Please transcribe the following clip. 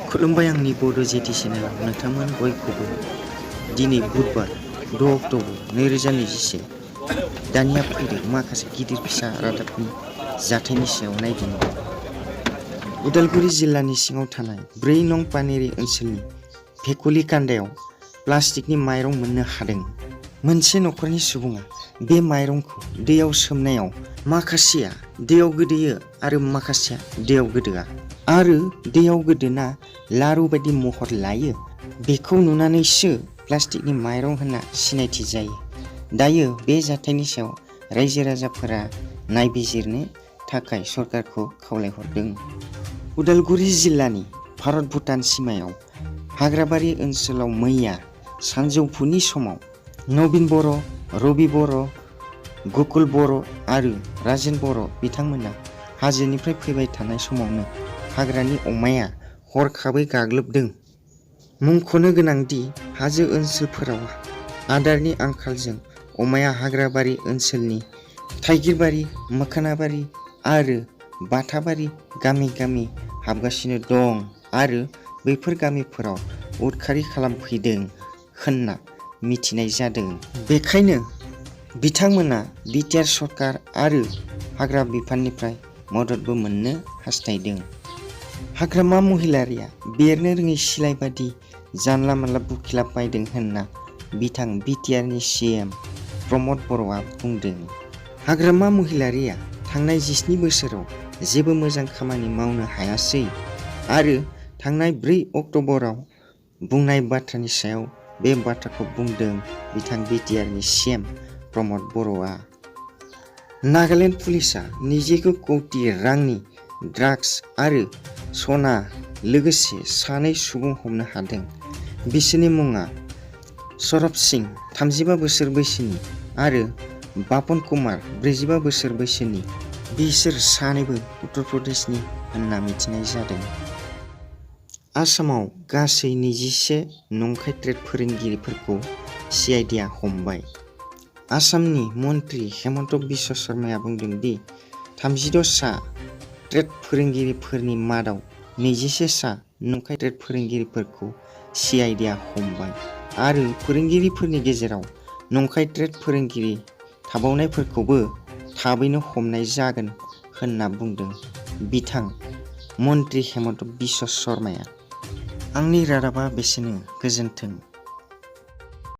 खुलुमबाय आंनि बड' जेटि चेनेलाव नोंथांमोन बयखौबो दिनै बुधबार 6 अक्ट'बर 2021 दानिया फैदो माखासे गिदिर फिसा रादाबनि जाथायनि सायाव नायदिनि। उदालगुरि जिल्लानि सिङाव थानाय 4 नं पानेरि ओनसोलनि भेकुलि कान्दायाव प्लास्टिकनि माइरं मोननो हादों। मोनसे नखरनि सुबुङा बे माइरंखौ दैयाव सोमनायाव माखासेया दैयाव गोदोयो आरो माखासेया दैयाव गोदोआ आरो दैयाव गोदोना लारु बायदि महर लायो। बेखौ नुनानैसो प्लास्टिकनि माइरं होनना सिनायथि जायो। दायो बे जाथायनि सायाव रायजो राजाफोरा नायबिजिरनो थाखाय सरकारखौ खावलायहरदों। उदालगुरि जिल्लानि भारत भुटान सिमायाव हाग्राबारि ओनसोलाव मैया सानजौफुनि समाव नबिन बर', रबि बर', गकुल बर' आरो राजेन बर' बिथांमोना हाजोनिफ्राय फैबाय थानाय समावनो हाग्रानि अमाया हरखाबै गाग्लोबदों। मुंख'नो गोनांदि हाजो ओनसोलफोराव आदारनि आंखालजों अमाया हाग्राबारि ओनसोलनि थाइगिरबारि, मोखोनाबारि आरो बाथाबारि गामि गामि हाबगासिनो दं आरो बैफोर गामिफोराव उदखारि खालामफैदों होनना मिथिनाय जादों। बेखायनो बिथांमोना बिटिआर सरकार आरो हाग्रा बिफाननिफ्राय मददबो मोननो हास्थायदों। हाग्रामा महिलारिया बेरनो रोङै सिलाय बादि जानला मानला बुखिलाबायदों होनना बिथां बिटिआरनि सिएम प्रमद बर'आ बुंदों। हाग्रामा महिलारिया थांनाय 17 बोसोराव जेबो मोजां खामानि मावनो हायासै आरो थांनाय 4 अक्ट'बराव बुंनाय बाथ्रानि सायाव बे बाथ्राखौ बुंदों बिथां बिटिआरनि सिएम प्रमद बर'आ। नागालेण्ड पुलिसआ 29 कौटि रांनि ड्राग्स आरो सना लोगोसे 2 सुबुं हमनो हादों। बिसोरनि मुङा सौरभ सिंह 35 बोसोर बैसोनि आरो बापन कुमार 45 बोसोर बैसोनि। बिसोर 2बो उत्तर प्रदेशनि होनना मिथिनाय जादों। आसामाव गासै 21 नंखाय ट्रेड फोरोंगिरिफोरखौ सिआइडिआ हमबाय। आसामनि मन्त्रि हेमन्त बिश्व शर्माया बुंदों दि 36 ट्रेड फोरोंगिरिफोरनि मादाव 21 नंखाय ट्रेड फोरोंगिरिफोरखौ सिआइडिआ हमबाय आरो फोरोंगिरिफोरनि गेजेराव नंखाय ट्रेड फोरोंगिरि थाबावनायफोरखौबो थाबैनो हमनाय जागोन होनना बुंदों बिथां मन्त्रि हेमन्त बिश्व शर्माया। आंनि रादाबा बेसेनो, गोजोन्थों।